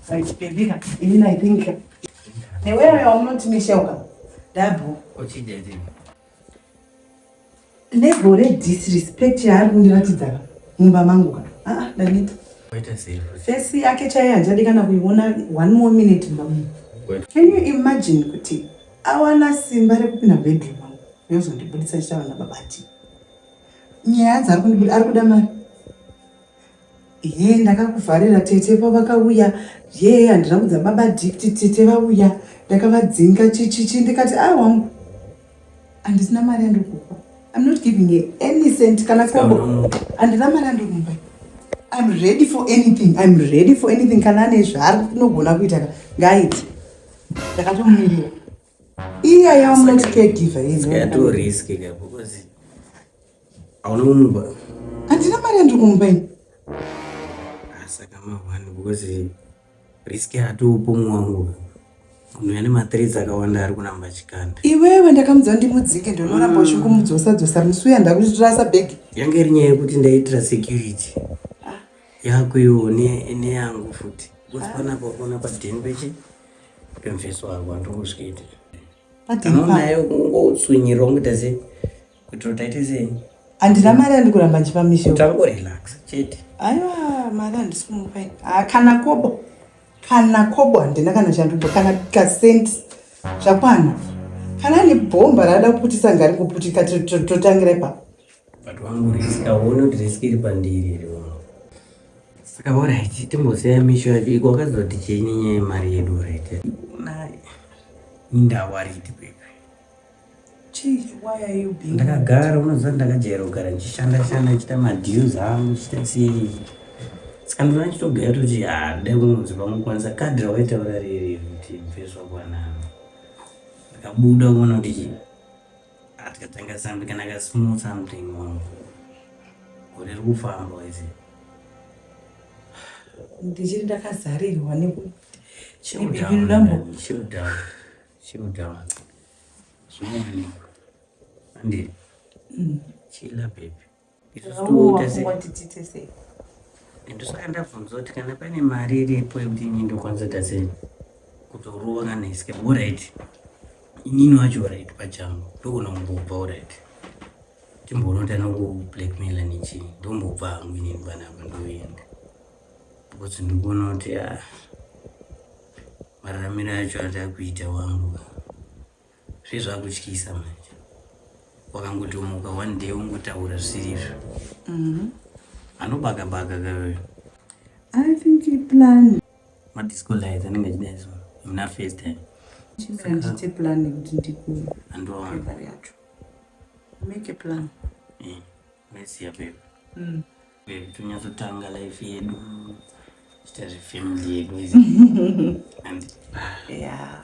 Right, baby ka. Inini I think newewe wamunoti Michelle ka. Ndabho. Level redisrespect yaari kundiratidza ka mumba mangu ka. Ah, ah ndaneta. Face yake chaiyo handichadi kana kuiona one more minute mumba muno. Can you imagine kuti awana simba rekupinda bedroom mangu yozondibudisa achitaura nababati. Nyaya dzaari kundibuda ari kuda mari. Ye ndakakuvharira tete pavakauya ye handina kudza baba dikti tete vauya ndakavadzinga chichichi ndikati a wangu handisina mari yandikupa I'm not giving you any cent kana kobo handina mari yandikumupa I'm ready for anything I'm ready for anything kana ane zvaari kunogona kuita ka ngaaite ndakatomumirira iya yamunoti caregiver yeye ka because hauna kumupa handina mari yandiri kumupa ini ah, saka mahwani because risk yatopo mwangu munhu ane mathreats akawanda ari kuramba achikanda iwewe ndakamudza ndimudzinge ndonoramba uchingomudzosa dzosa musi uya ndakutirasa bhegi yange iri nyaya yekuti ndaiitira security ah. yako iwo neyangu futi because panapa ukaona padheni pechi pemfeso wako andongosvikaita kana unayo ungotsunyirwa ungoita sei kuti utaite sei handina mari yandikuramba ndichipa misho tangorelax chete aiwa mari handisi kumupa ini ah, kana kobo kana kobo handina kana chandubo kana kasenti zvakwana kana ane bhomba raada kuputisa ngaringoputika totangira ipapo but wangu risk auone kuti risk iri pandiri here wangu saka orit timbosiya misho yacho iko wakazoti chii nenyaya yemari yedu orit na indawaridi pepe ndakagara unoziva ndakajaira kugara ndichishanda shanda ndichiita madeals angu ndichiita sei saka ndona ndichitogaya toti ah, dai kunonzi pamukwanisa kadhi rawaitaura riri kuti mfeswa kwanano ndakabuda kuona kuti chii Ah, tikatanga something kana ka small something wangu gore riri kufamba izi ndichiri ndakazarirwa Chill down, man. Chill down. Chill down. Zvinowanikwa. Andi. Chilla baby. Isusu toita sei? Ndosaka ndabvunza kuti kana pane mari iripo yekuti ini ndokwanisa kuita sei kutorova kana iske alright inini wacho alright pachangu ndogona kumbobva alright timboona kuti anokublackmaila nechii ndombobva hangu inini panapa ndoenda because ndikuona kuti ah, mararamiro acho atakuita wangu Zve zvakutyisa manje. Wakangotomuka one day wongotaura zvisiri izvo. Mm. Anobaka baka kawe. I think he plan. Ma disco lights anenge achidai so. Muna first time. Chimira ndiite plan yekuti ndiku. Andowana. Yacho. Make a plan. Eh. Mesiya baby. Mm. Baby tonyatsotanga life yedu. Chita zvefamily yedu izvi. And yeah,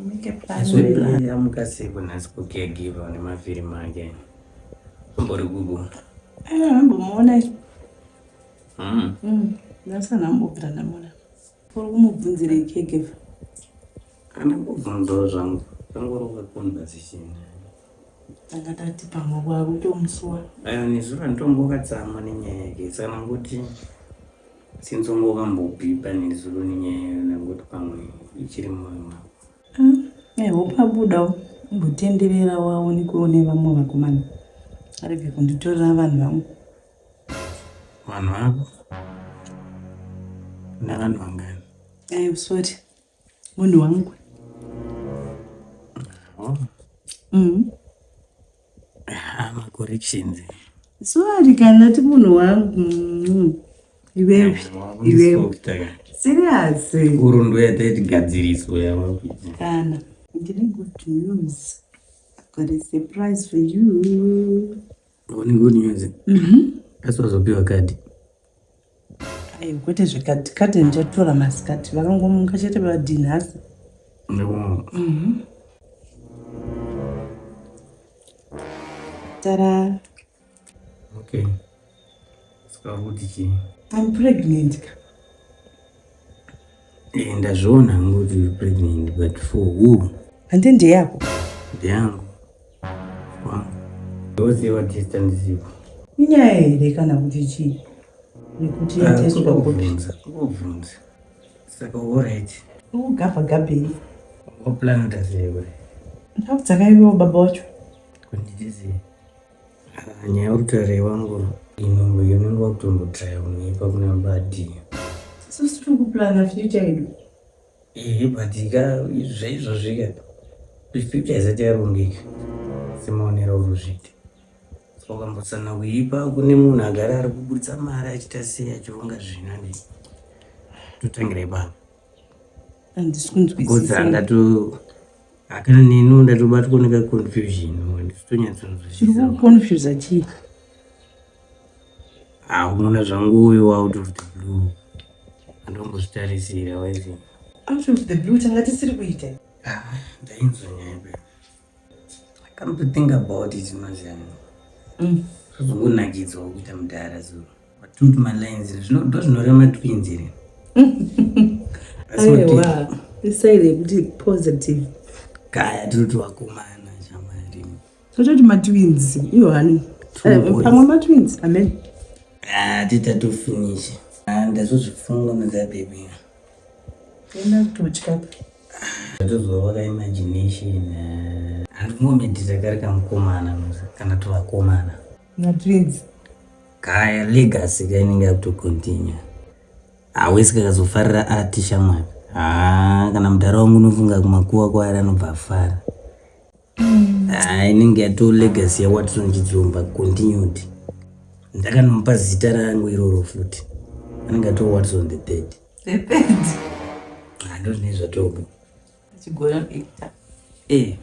make a plan. Amuka sei kunhasi kucaregiver nemavhiri make. Umbori kuku. Eh, ambomuona izvo. Mm. Mm. Ndasana ambobvira ndamuona. Uri kumubvunzirei caregiver? Kana kubvunzawo zvangu. Kangorova conversation. Tanga tati pamwe kwakutomusuwa. Ayo nezuro nditongo wakatsamwa nenyaya yake saka ndangoti since wanga wakambobhipa nezuro nenyaya yayo ndangoti pamwe ichiri mumwoyo mako. I hope abudawo umbotenderera waonekwewo nevamwe vakomana arege kunditorera vanhu vangu. Vanhu vako? Nevanhu vangani? I'm sorry. Munhu wangu. Oh. Mm. Ah, ma corrections. Sorry kana ti munhu wangu. Mm. Iwewe. Iwewe. Serious. Uru ndo yataiti gadziriswa yava. Kana. Ndine good news. I've got a surprise for you. Une good news. Mhm. Asi wazopiwa kadi. Aiwa kwete zvekadhi kadhi ndichatora masikati vakangomuka chete vadii nhasi. No. Mhm. Tara. Okay. Saka kuti chii? I'm pregnant ka. Eh, ndazviona hangu kuti you're pregnant but for who? Handi ndeyako. Ndeyangu. Wangu. Ndoziva testa ndisipo. Inyaya here kana kuti chii? Nekuti yatestwa kupi? Kungobvunza. Saka alright. Ugabva gabhei. Waplan kuita sei kure? Ndau dzakaiviwa baba wacho. Kunditizi. Ah, nyaya uri kutaura wangu ino unenge wakutombotraya kunyepa kuna badi. Isusu tiri kuplana future yedu. Ehe, but ka zvaizvozvi ka future isati yarongeka semaonero auri kuzviita. So ukambosana kuipa kune munhu agara ari kuburitsa mari achiita sei achironga zvinhu andi totangira ipapo. Handisi kunzwisisa. Ndato akana neni ndatobatwa neka confusion ndisitonyatsonzwisisa. Chiri kuconfusa chii? Ah, unoona zvangu uyu out of the blue. Andombozvitarisira waizi. Out of the blue tanga tisiri kuita. Ah, ndainzwa nyaya babe. I come to think about it mazana. Zvozongonakidzwa kuita mudhara so. Matutu malines ndo zvinoreva matwins here. Aiwa, isai yekuti positive. Kaya tiri kuti vakomana shamwari. Tototi matwins iyohani. Pamwe matwins amen. Ah, titatofinisha. Ah, ndazozvifunga madza baby. Enda kutotya. Ndatozova ka imagination. Handingomedita kari kamukomana kana tovakomana. Matwins. Kaya legacy ka inenge yakutocontinue. Hawesi kakazofarira art shamwari. Ah, kana mudhara wangu unofunga kumakuva kwaari anobva afara. Ah, inenge yato legacy yaWatson Chidzomba continued. Ndakanomupa zita rangu iroro futi. Anenge ato Watson the third. The third. Ah, ndo zvinenge zvatopo. Chigona actor. Eh,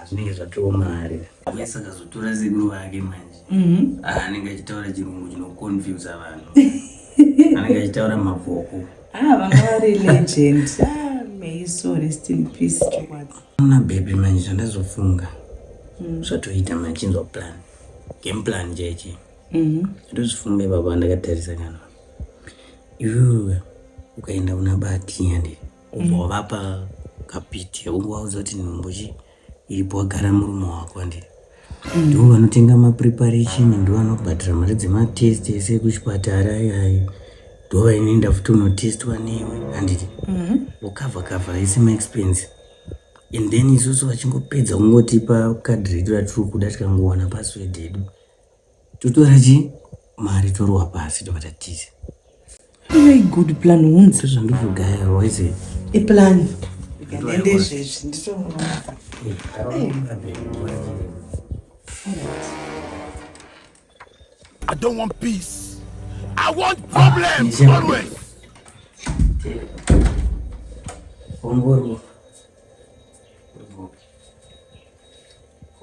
zvinenge zvatoo mari. Yes, akazotora sekuru vake manje. Ah, anenge achitaura chirungu chinoconfusa vanhu. Anenge achitaura mabvoko. Ah, vanga vari legend. Ah, may his soul rest in peace chokwadi. Ona baby manje zvandazofunga. Zvatoita manje chinzwa plan. Game plan cheche. Ndozvifunga baba ndakatarisa kana. Iwewe ukaenda kuna bati yandi ubva wavapa kapiti ungovaudza kuti nhumbu chi iripo wagara murume wako andi ndo vanotenga mapreparation ndo vanobhadhara mari dzematest ese ekuchipatara ayayi ndo vainoenda futi unotestwa newe handiti vokavha kavha ese maexpense and then isusu vachingopedza kungotipa kadhi redu ratiri kuda tikangowana password yedu totora chi mari torowa pasi tobva tatiza. Very good plan hunzi. Zvandikugaya waize. Iplan. Ndende izvezvi nditoona. I don't want peace. I want problems always. Ongorwa.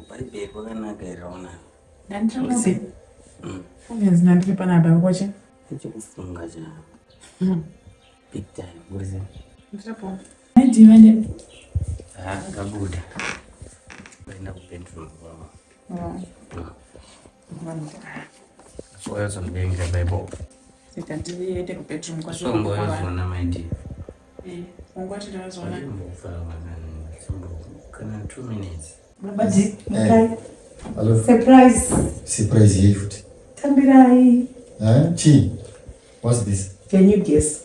Bhaibheri kwakanaka here ona. Si. Ungenzi nandiri panapa koche. Chikufunga cha. Big time. What Ndiripo. Maidiwa ndi. Ah, kabuda. Vaenda kubedroom kwavo. So yazondiverengera Bible. Saka ndiriende kubedroom kwacho. So ngoyozona maidi. Eh, ungwati ndazona. Kana 2 minutes. Baba D, mukai. Hello. Surprise. Surprise yei futi? Tambirai. Eh? Chii? What's this? Can you guess?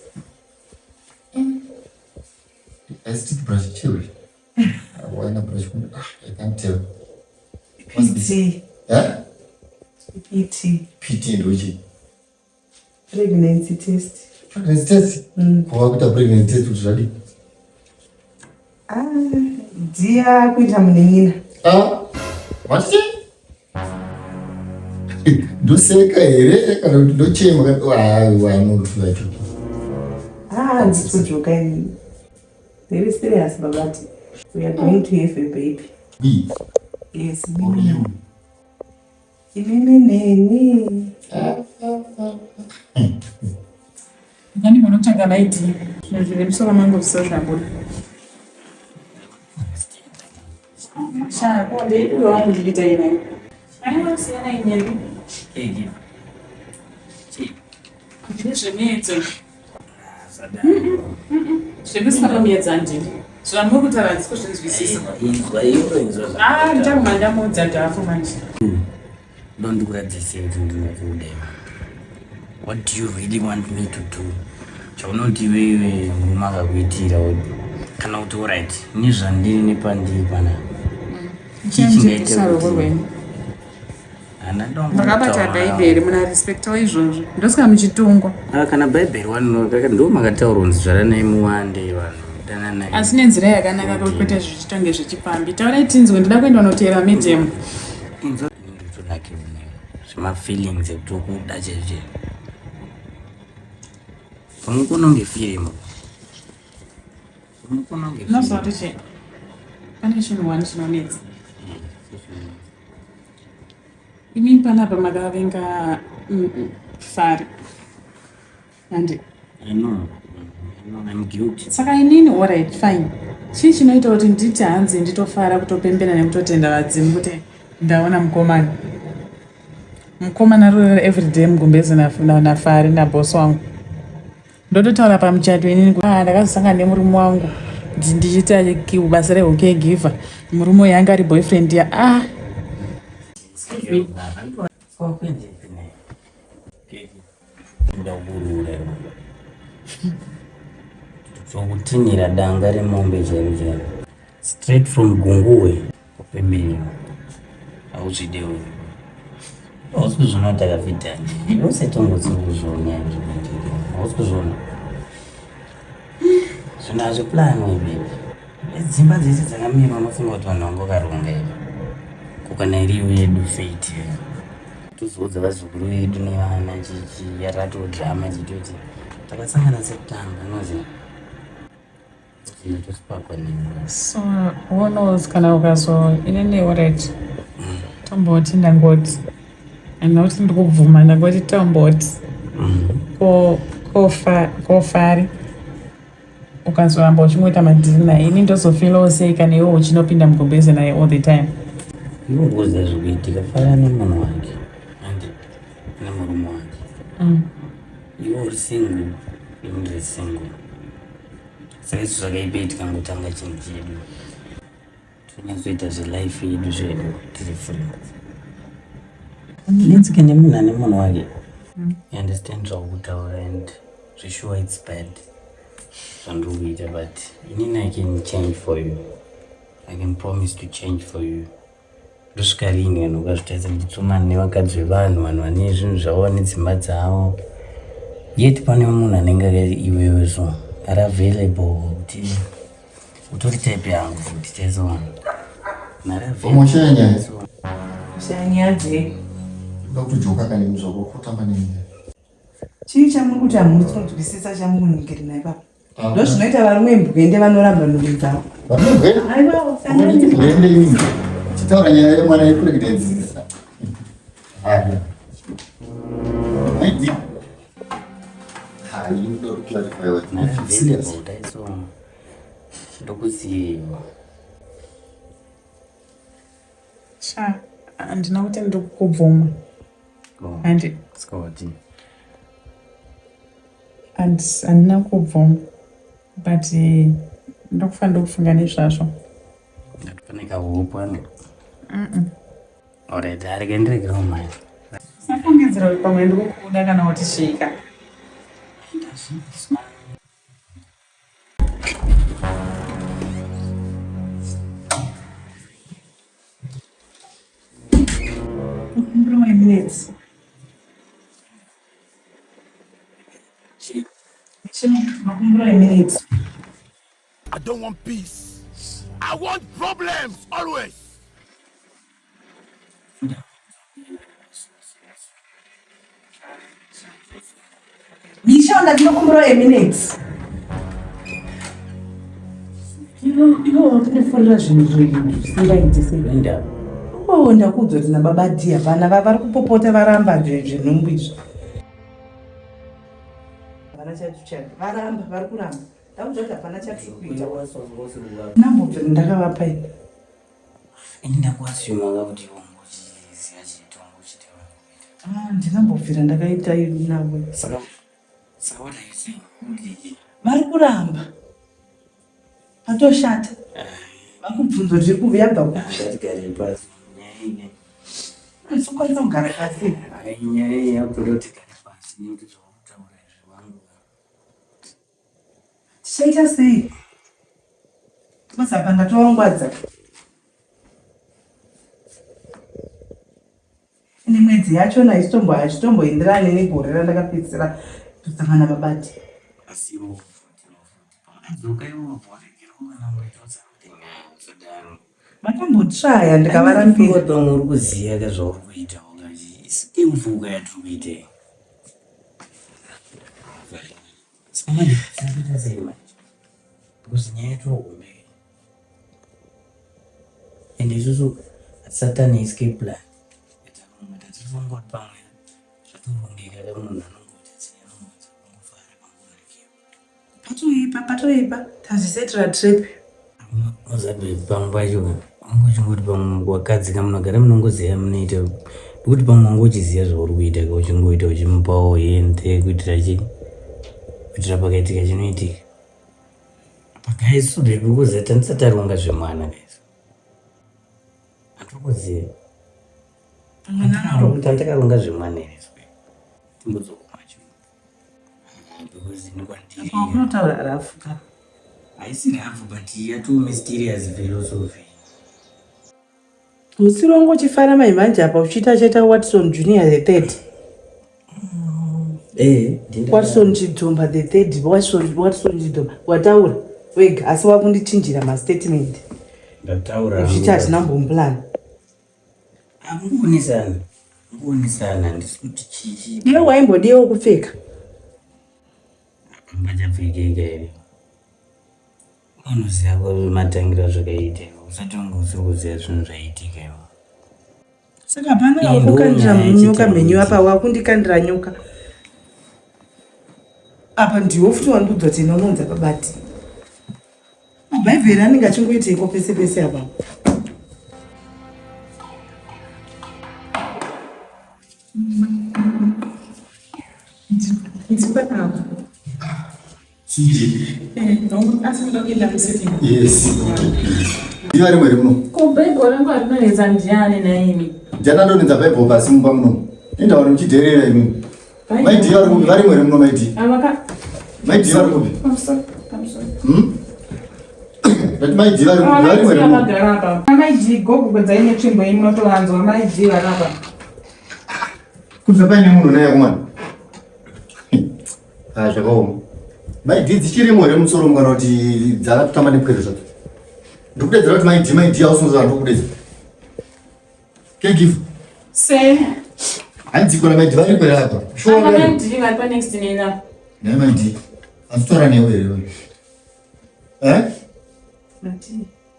Is toothbrush chiri? Why not brush? Ah, I can't tell. What's this? PT. Eh? PT. PT ndochi. Pregnancy test. Pregnancy test? Kuva kuita pregnancy test kuti zvadii? Ah, dia kuita munin'ina. Ah? What? Ndoseka here kana kuti ndochema kana ah, I know kuti vacho. Ah, nditojoka ini. Very serious, Babati. We are going to have a baby. We Yes, or mimi. you? Imimi neni. Ngani munotsvaga maidi. Zvinhu zviri musoro mangu zvisina zvabuda. Sha, ko ndeipi wangu ndichiita inai. Aiwa siyana inyeni. Keki. Chi. Ndezvemidzo. Zvekusina pamiedza handidi. Zvamuri kutaura handisi kuzvinzwisisa. Inzwa iyo inzwa. Ah, ndichaguma ndamuudza dhafu manje. Ndondikuratidza kuti ndinokuda. What do you really want me to do? Chaunoti iwewe murume akakuitira kana kuti orit nezvandiri nepandiri pana Chichingaita ruoko rwenyu. Ndakabata bhaibheri muna respectawo izvozvo ndosaka muchitungwa. Ah, kana bhaibheri wani ndo makataura kunzi zvaranai muwande vanhu dananai. Asi nenzira yakanaka kwete zvichitonge zvechipfambi. Taurai tinzwe ndoda kuenda unoteera medium. Inzwa ndotonakirwa zvemafeelings ekuti ukuda chaizvo chaizvo. Unokona kunge firimu. Unokona kunge firimu. Unoziva kuti chii? Pane chinhu one chinonetsa. Imimi panapa makavenga Fari. Handi. I know. I know. I'm guilty. Saka inini alright fine. Chii chinoita kuti nditi hanzi nditofara kutopembera nekutotenda vadzimu kuti ndaona mukomana. Mukomana rorera everyday mugumbeze naFari naboss wangu. Ndototaura pamuchato inini kuti ah, ndakazosangana nemurume wangu ndichiita basa rehucaregiver. Murume uyu anga ari boyfriend ya ah. Kutinhira danga remombe chairo chairo straight from Gunguwe kupemberera hauzvidewo hausi kuzviona kuti takafitani yose tongotsi kuzviona hausi kuzviona zvinhu hazviplanwe baby dzimba dzese dzakamira unofunga kuti vanhu vanga vakaronga here ko kana iriyo yedu fate tozoudza vazukuru vedu nevana chichi yarato drama chitoti takasangana sekutamba noziva ndotosipakwa newe So who knows kana ukazo inini alright tomboti ndangoti handina kuti ndikubvuma ndangoti tomboti ko kofa kofari ukazoramba uchingoita madhiri naye ini ndozofilawo sei kana iwe uchinopinda mugumbeze naye all the time. Ndinokuudza zvikuitika fara nemunhu wake and nemurume wake iwe uri single ini ndiri single saka isu zvakaipa tikangotanga chinhu chedu tonyatsoita zvelife yedu zvedu tiri free netsike nemunhu ane munhu wake you understand zvakutaura and zvesure it's bad zvandiri kuita but inini I can change for you I can promise to change for you ndosvika rini kana ukazvitarisa nditsomana nevakadzi vevanhu vanhu vane zvinhu zvavo vane dzimba dzavo yet pane munhu anenge akati iwewe so ari available kuti utori type yangu futi chaizoona Umoshaya nyaya. Shaya nyaya dzei? Uda kutojoka kane muzvako kutamba neni. Chii chamuri kuti hamusi kunzwisisa chamukuningirina ipapo? Ndozvinoita varume mbwende vanoramba nhumbi dzavo. Varume mbwende? Aiwa, Unonditi mbwende ini. Chitaura nyaya yemwana yekureketa dzidzisa. Haya. Maidi. Hayi, inoda kuclarify what. Serious. Ndokuziva. Sha, handina kuti ndikukubvuma. Handi. Scott. Handina kubvuma. But ndokufanira kufunga nezvazvo. Pane kahope ano. Alright, arege ndiregere kumhanya. Usafungidzira kuti pamwe ndikukuda kana kuti svika. Minutes. Minutes. I don't want peace. I want problems always. Misha ndinokumbira a minute. Iwe wakundiforera zvinhu zvisingaiti sei? Ndaba. Oh, ndakuudzwa kuti nababa D hapana vari kupopota varamba zvenhumbu izvi. Havana chati varamba vari kuramba. Ndakuudzwa kuti hapana chatiri kuita. Nambobvira ndakavapa ini. Ini ndakuasiyuma kuti wangochiziva chete wangochiti Ah, ndinambobvira ndakaita navo. Saka saka what are you saying? Vari kuramba. Patoshata. Vakubvunza kuti iri yabva kupi. Ngatigare pasi. Nyaya iyi. Usokwanisa kugara pasi. Nyaya iyi yakutoda kuti tigare pasi nekuti zvakutaura izvi vangu. Tichaita sei? Because apa ndatovangwadza. Ende mwedzi yachona hachitomboenderani negore randakapedzisira kusangana babati. Asiwo futi futi pamadzoka iwo waregera mwana waita something usadaro. Makambotraya ndikavarambira. Pamwe uri kuziva ka zvauri kuita ukachi imvuka yatiri kuita iyi. Saka manje tikuita sei manje? Because nyaya yatohombe. And isusu hatisati tane escape plan. Yataronga tatifunga kuti pamwe zvatorongeka ka munhu anongoti sei anongoti angofara panguva Patoipa patoipa tazvisetera trap. Mozambique pamwe pacho wanga uchingoti pamwe wakadzi ka munogara munongoziva munoita nekuti pamwe wanga uchiziva zvauri kuita ka uchingoita uchimupawo hende kuitira chi kuitira pakaitika chinoitika pakaisu baby kuziva tandisati taronga zvemwana kaisu hatikuziva tandakaronga zvemwana here timbodzoka macho because ini kwandiri Unotaura rafu ka. Haisi rafu but yatoo mysterious philosophy. Musiri wangu uchifara mai manje apa uchiita chaita Watson Junior the third. Eh, Watson Chidzomba the third, Watson Watson Chidzomba wataura wega asi wakundichinjira mastatement. Ndataura. Uchiti hatina mbomplan. Akungonisana. Kungonisana handisi kuti chichi. Iwe waimbodiwa kupfeka. Pachapfekeka here? Unoziva matangira zvakaita iwe usati wanga usiri kuziva zvinhu zvaiitika iwe. Saka hapana wakukandira nyoka mhenyu apa wakundikandira nyoka. Apa ndiwo futi wandiudza kuti inononza babati. Mabhaibheri anenge achingoiteiko pese pese apa? Yes. Ndiyo ari mwere muno. Ko bhaibheri rangu arinonetsa ndiani naimi? Ndiani andonetsa bhaibheri pasi mumba muno? Inda vanhu muchidherera imimi. Mai Dee vari kupi? Vari mwere muno Mai Dee. Avaka. Mai Dee vari kupi? Pamusoro, pamusoro. Ndati Mai Dee vari kupi? Vari mwere muno. Vakagara apa. Mai Dee gogo kwedzai netsvimbo iyi munotovanzwa Mai Dee vari apa. Kubva paine munhu naye akomana. Ah zvakaoma. Mai Dee dzichirimo here musoro mukana kuti dzakatotamba nepwere zvadzo. Ndikudedzera kuti Mai Dee Mai Dee hausi ndikudedzera. Caregiver. Sei? Hanzi kona maidi vari kwera apa. Sure. Ana maidi vari pa next nena. Naye maidi. Asitora newe here wewe. Eh? Mati.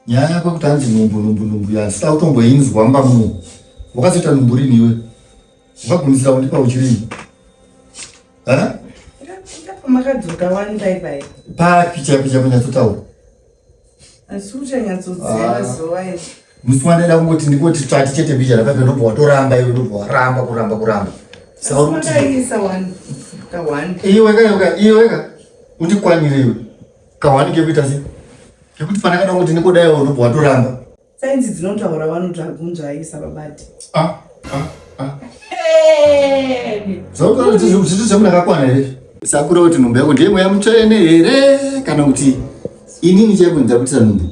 Nyaya yako kuti hanzi nhumbu nhumbu nhumbu yasita kutomboinzwa mumba muno. Wakazoita nhumbu rini iwe? Wakagumisira kundipa uchirini? Eh? Makadzoka wani pai pai. Papi chaipo chaipo nyatsotaura. Asi uchanyatsoziva ah. zuva iri. Musi wandaida kungoti ndingoti tsvati chete mbijana paipa ndobva watoramba iwe ndobva waramba kuramba kuramba. Sakaisa one ka one. Iwe ka iwe iwe ka undikwanire iwe. Ka one kekuita sei? Kekuti pandakada kungoti ndingodai iwe ndobva watoramba. Sainzi dzinotaura vanoti hagunzva aisa babati. Ah ah ah. Zvautaura kuti zvinhu zvemunhu akakwana here? Sakura kuti nhumbu yako ndiye mweya mutsvene here kana kuti inini chaiko ndakutira nhumbu?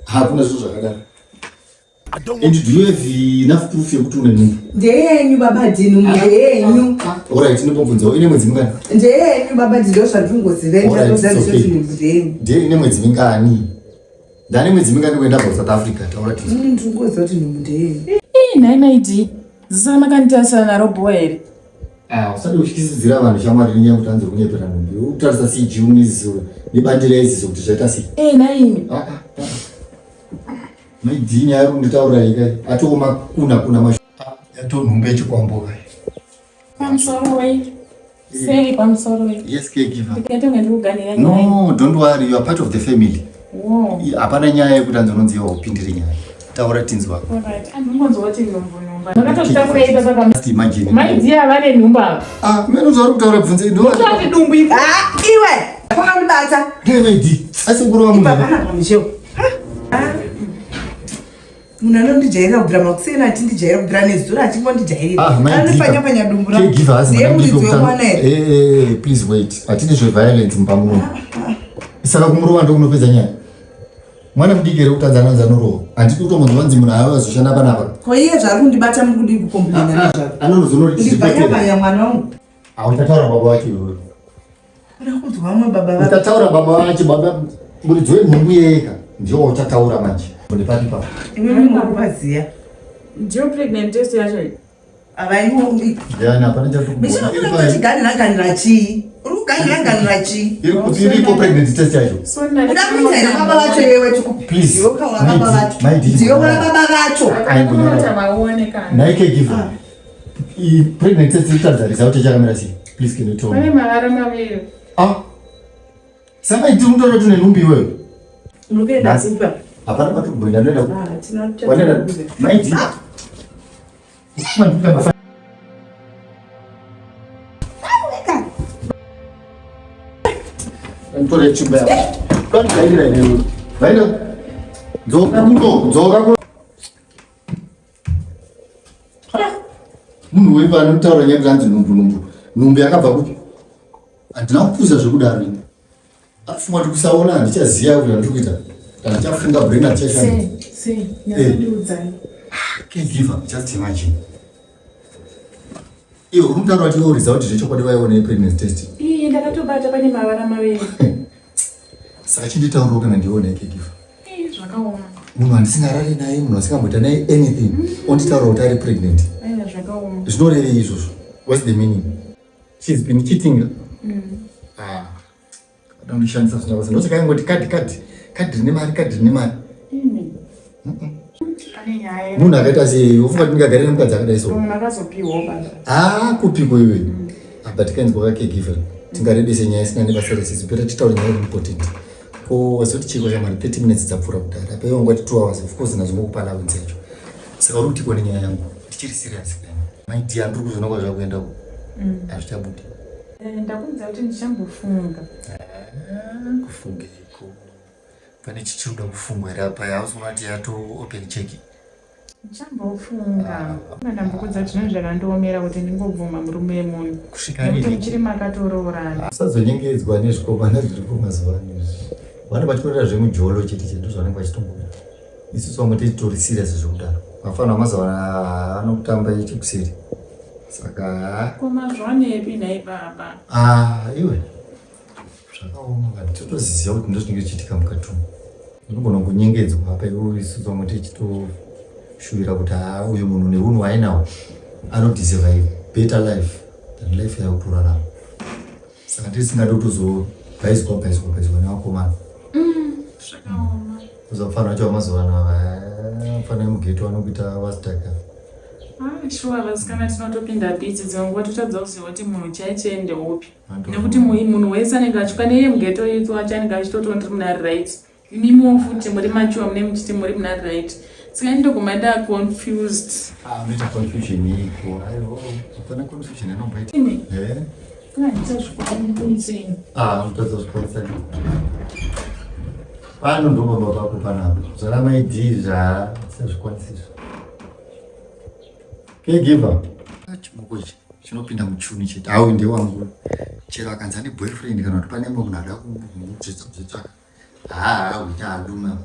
Hakuna zvinhu zvakadaro. And do you have enough proof yekuti une nhumbu? Ndeyenyu baba Dee, nhumbu ndeyenyu. Alright, ndinobvunzawo ine mwedzi mingani? Ndeyenyu baba Dee, ndozvandingoziva Alright, it's okay. nhumbu ndeyenyu. Ndiye ine mwedzi mingani? Ndane mwedzi mingani kuenda kuSouth Africa? Taura tizi. Ini ndingoziva kuti nhumbu ndeyenyu. Ii nhai Mai Dee, ziso ramakanditarisa naro bho here? Ah, usade kutyisidzira vanhu shamwari nenyaya yekuti hanzi kunyepera nhumbu. Ukutarisa CG uneziso nebandira yeziso kuti zvaita sei? Eh nhai imi. Ah, ah, ah. Mai Dee nyaya yari kunditaurira iyi kai atooma kuna kuna mashu. Yatoo nhumbu yechikwambo kai. Pamusoro wei. Sei pamusoro wei. Yes, caregiver. Ndikaita kunge ndikuganira nyaya. No, don't worry, you are part of the family. Wow. Hapana nyaya yekuti hanzi unonzi iwe haupindiri nyaya. Taura tinzwa. Alright. Andingonzwa kuti nhumbu nhumba. Makatozvitakura ipa saka. Just imagine. Mai Dee vane nhumbu ava. Ah, mimi zvauri kutaura bvunze ndo. Ndati dumbu ipo. Ah, iwe. Wakandibata. Ndiye Mai Dee. Asi kurova munhu. Ipa pana Michelle. Ah. Munhu anondijairira kubvira makuseni achindijairira kubvira nezuro achingondijairira. Ah, Mai Dee. Anopfanya pfanya dumbu rangu. Caregiver hazi Ndiye mwana muridzi mudiki wemwana here? Eh, eh, eh, please wait. Hatidi zveviolence mumba muno. Saka kumurova ndokunopedza nyaya. Mwana mudiki here kutadza anonzi anorohwa? Handidi kutombonzwa vanzi munhu ava azoshanda panapa. Ko iye zvaari kundibata muri kudii kucomplaina nezvazvo? Anonozonoti Ndibvanya mwana wangu. Uchataura baba vacho iwewe. Kuda kunzwa vamwe baba vacho. Uchataura baba vacho baba muridzi wenhumbu yega ndiwo uchataura manje. Ndipati pa. Imimi muri kuvaziya. Ndiyo pregnant test yacho iyi. Havaiwongi. Ndiani hapana chatikuona. Uchiganira ganira chii? Uri kuganira ganira chii? Iri kuti iripo pregnancy test yacho. Uda kuita here baba vacho iwewe chikupi? Please. Ndiwe ukaura baba vacho. Ndiwe ukaura baba vacho. Nhai caregiver. I pregnancy test iri kutaridza result yachakamira sei? Please can you tell me? Pane mavara maviri. Ah. Saka iti unotaura kuti une nhumbu iwewe. Unokuenda kupi? Hapana pati kumboenda ndoenda ku. Ah, tina Wanoenda maiti. Nditore chimba yako. Kwandigairira iwewe. Vaenda. Dzoka kuno, dzoka kuno. Munhu wepa anotaura nyaya kuti hanzi nhumbu nhumbu. Nhumbu yakabva kupi? Handina kupusa zvekudaro ini. Afunga kuti kusaona handichaziva kuti handiri kuita. Kana ndichafunga brain hatichashanda. Sei, sei, Ah, caregiver, just imagine. Iwe uri kutaura kuti iwe result zvechokwadi waiona yepregnancy test. Ii, ndakatobata pane mavara maviri. Saka chinditauriro kana ndione caregiver. Ii, zvakaoma. Munhu wandisingarari naye, munhu wasingamboita naye anything, onditaura kuti ari pregnant. Aiwa, zvakaoma. Zvinorevei izvozvo? What's the meaning? She's been cheating. Ah. Kada kundishandisa zvisina basa. Ndosaka ingoti kadhi kadhi kadhi rine mari kadhi rine mari. Pane nyaya. Munhu akaita sei? Ufunga kuti ndingagare nemukadzi akadai so? Munhu akazopiwa baba. Ah, kupiko iwe? Apa tikainzwa ka caregiver. Tingarebese nyaya isina nebasa rese. Better titaure nyaya iri important. Ko wazoti chiko shamwari 30 minutes dzapfuura kudhara. Apa iwe wangoti 2 hours. Of course ndazongokupa allowance yacho. Saka uri kuti nenyaya yangu. Tichiri serious. My dear, ndiri kuzoona kwazvakuenda uko. Hazvichabudi. Eh, ndakuudza kuti ndichambofunga. Ah, kufungeiko? Pane chichiri kuda kufungwa here apa? Hausi kuona kuti yato open check? Ndichambofunga. Ndambokuudza kuti zvinhu zvakandiomera kuti ndingobvuma murume wemunhu. Kusvika Nekuti rini? muchiri makatoroorana. Usazonyengedzwa nezvikomana zviriko mazuva ano izvi. Vanenge vachitoita zvemujolo chete chete ndozvavanenge vachitongoita. Isusu vamwe tichitori serious zvekudaro. Vafana vamazuva ano anokutamba yechekuseri. Saka Ko mazvanepi nhai baba? Ah, iwe zvakaoma kani totoziziva kuti ndozvinenge zvichiitika mukati umu. Unogona kunyengedzwa apa iwe isusu vamwe tichitoshuvira kuti haa uyu munhu neunhu wainawo anodeserve a better life than life yakutorarama. Saka tisingadi kutozobhaizwa bhaizwa bhaizwa nevakomana. Zvakaoma. Kuzofana vacho vamazuva ano ava vafana vemugeto vanokuita vastaka. Ah, shuwa vasikana tinotopinda busy dzimwe nguva totadza kuziva kuti munhu chaiye ndeupi. Nekuti munhu wese anenge achiuka neiye mugeto youth wacho anenge achitoti ndiri munhu ari right. Imimiwo futi muri mature mune muchiti muri munhu ari right. Saka ini ndoguma nda confused. Ah, unoita confusion iko. Aiwa, hapana confusion inomboita. Imi? Eh? Handichazvikwanisi. Ah, unotadza kuzvikwanisa. Pano ndo baba pako panapa. Zvana mai D zva sezvikwanisi izvo. Caregiver. Chimoko ichi chinopinda muchuni chete. Awu ndiye wangu. Chero akanzi ane boyfriend kana kuti pane mumwe munhu ada kumutsvitsa tsvitsa. Haa, uita aluma.